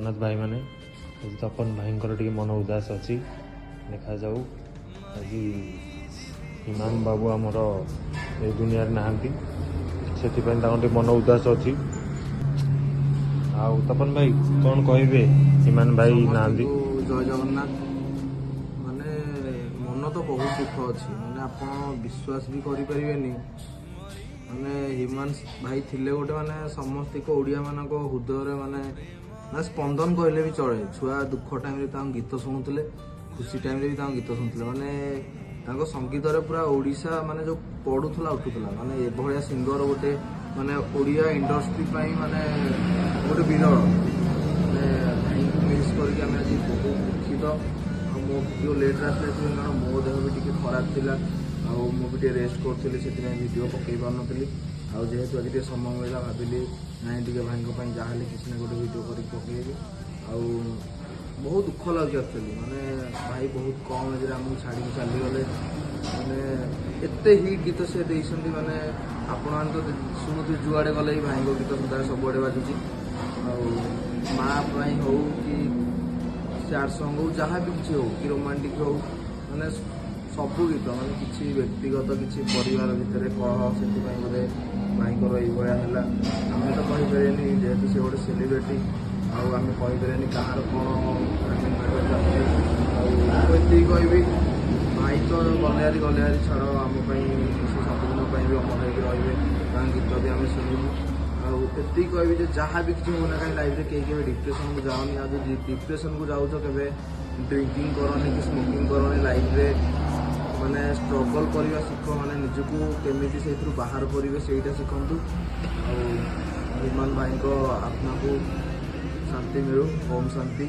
ଜଗନ୍ନାଥ ଭାଇମାନେ। ଆଜି ତପନ ଭାଇଙ୍କର ଟିକେ ମନ ଉଦାସ ଅଛି। ଦେଖାଯାଉ। ଆଜି ହିମାନ ବାବୁ ଆମର ଏ ଦୁନିଆରେ ନାହାନ୍ତି, ସେଥିପାଇଁ ତାଙ୍କର ଟିକେ ମନ ଉଦାସ ଅଛି। ଆଉ ତପନ ଭାଇ, କ'ଣ କହିବେ? ହିମାନ ଭାଇ ନାହାନ୍ତି। ସମସ୍ତଙ୍କୁ ଜୟ ଜଗନ୍ନାଥ। ମାନେ ମନ ତ ବହୁତ ଦୁଃଖ ଅଛି, ମାନେ ଆପଣ ବିଶ୍ୱାସ ବି କରିପାରିବେନି। ମାନେ ହ୍ୟୁମାନ ଭାଇ ଥିଲେ ଗୋଟେ ମାନେ ସମସ୍ତିଙ୍କ ଓଡ଼ିଆ ମାନଙ୍କ ହୃଦୟରେ ମାନେ ମାନେ ସ୍ପନ୍ଦନ କହିଲେ ବି ଚଳେ। ଛୁଆ ଦୁଃଖ ଟାଇମରେ ତାଙ୍କ ଗୀତ ଶୁଣୁଥିଲେ, ଖୁସି ଟାଇମରେ ବି ତାଙ୍କ ଗୀତ ଶୁଣୁଥିଲେ। ମାନେ ତାଙ୍କ ସଙ୍ଗୀତରେ ପୁରା ଓଡ଼ିଶା ମାନେ ଯୋଉ ପଡୁଥିଲା, ଉଠୁଥିଲା। ମାନେ ଏଭଳିଆ ସିଙ୍ଗର ଗୋଟେ ମାନେ ଓଡ଼ିଆ ଇଣ୍ଡଷ୍ଟ୍ରି ପାଇଁ ମାନେ ଗୋଟେ ବିରଳ। ମାନେ ଭାଇଙ୍କୁ ମିସ୍ କରିକି ଆମେ ଆଜି ବହୁତ ଦୁଃଖିତ। ଆଉ ମୋ ଭିଡ଼ିଓ ଲେଟ୍ରେ ଆସିଲା ଏଥିପାଇଁ, କାରଣ ମୋ ଦେହ ବି ଟିକେ ଖରାପ ଥିଲା ଆଉ ମୁଁ ବି ଟିକେ ରେଷ୍ଟ କରୁଥିଲି, ସେଥିପାଇଁ ଭିଡ଼ିଓ ପକେଇ ପାରୁନଥିଲି। ଆଉ ଯେହେତୁ ଆଜି ଟିକେ ସମୟ ମିଳିଲା, ଭାବିଲି ନାଇଁ, ଟିକେ ଭାଇଙ୍କ ପାଇଁ ଯାହାହେଲେ କିଛି ନା ଗୋଟେ ଭିଡ଼ିଓ କରିକି ପକେଇବି। ଆଉ ବହୁତ ଦୁଃଖ ଲାଗୁଛି ଆକ୍ଚୁଆଲି। ମାନେ ଭାଇ ବହୁତ କମ୍ ଏଜରେ ଆମକୁ ଛାଡ଼ିକି ଚାଲିଗଲେ। ମାନେ ଏତେ ହିଟ୍ ଗୀତ ସେ ଦେଇଛନ୍ତି, ମାନେ ଆପଣମାନେ ତ ଶୁଣୁଥିବେ, ଯୁଆଡ଼େ ଗଲେ ବି ଭାଇଙ୍କ ଗୀତ ସଦାବେଳେ ସବୁଆଡ଼େ ବାଜୁଛି। ଆଉ ମା ପାଇଁ ହଉ କି ସ୍ୟାଡ୍ ସଙ୍ଗ ହଉ, ଯାହା ବି କିଛି ହଉ କି ରୋମାଣ୍ଟିକ୍ ହଉ, ମାନେ ସବୁ ଗୀତ। ମାନେ କିଛି ବ୍ୟକ୍ତିଗତ କିଛି ପରିବାର ଭିତରେ କଳହ, ସେଥିପାଇଁ ବୋଧେ ଭାଇଙ୍କର ଏଇଭଳିଆ ହେଲା। ଆମେ ତ କହିପାରିବାନି, ଯେହେତୁ ସେ ଗୋଟେ ସେଲିବ୍ରିଟି, ଆଉ ଆମେ କହିପାରିବାନି କାହାର କ'ଣ ଫ୍ୟାମିଲି ମ୍ୟାଟର ଚାଲିଛି। ଆଉ ମୁଁ ଏତିକି କହିବି, ଭାଇ ତ ଗଲେ ହାରି, ଗଲେ ହାରି, ଛାଡ଼। ଆମ ପାଇଁ ସେ ସବୁଦିନ ପାଇଁ ବି ଅମର ହେଇକି ରହିବେ। ତାଙ୍କ ଗୀତ ବି ଆମେ ଶୁଣିବୁ। ଆଉ ଏତିକି କହିବି ଯେ ଯାହା ବି କିଛି ହଉନା କାହିଁ, ଲାଇଫରେ କେହି କେବେ ଡିପ୍ରେସନକୁ ଯାଅନି। ଆଉ ଯଦି ଡିପ୍ରେସନକୁ ଯାଉଛ, କେବେ ଡ୍ରିଙ୍କିଂ କରନି କି ସ୍ମୋକିଂ କରନି। ଲାଇଫରେ ମାନେ ଷ୍ଟ୍ରଗଲ୍ କରିବା ଶିଖ, ମାନେ ନିଜକୁ କେମିତି ସେଇଥିରୁ ବାହାର କରିବେ, ସେଇଟା ଶିଖନ୍ତୁ। ଆଉ ହିମାନ ଭାଇଙ୍କ ଆତ୍ମାକୁ ଶାନ୍ତି ମିଳୁ। ଓମ୍ ଶାନ୍ତି।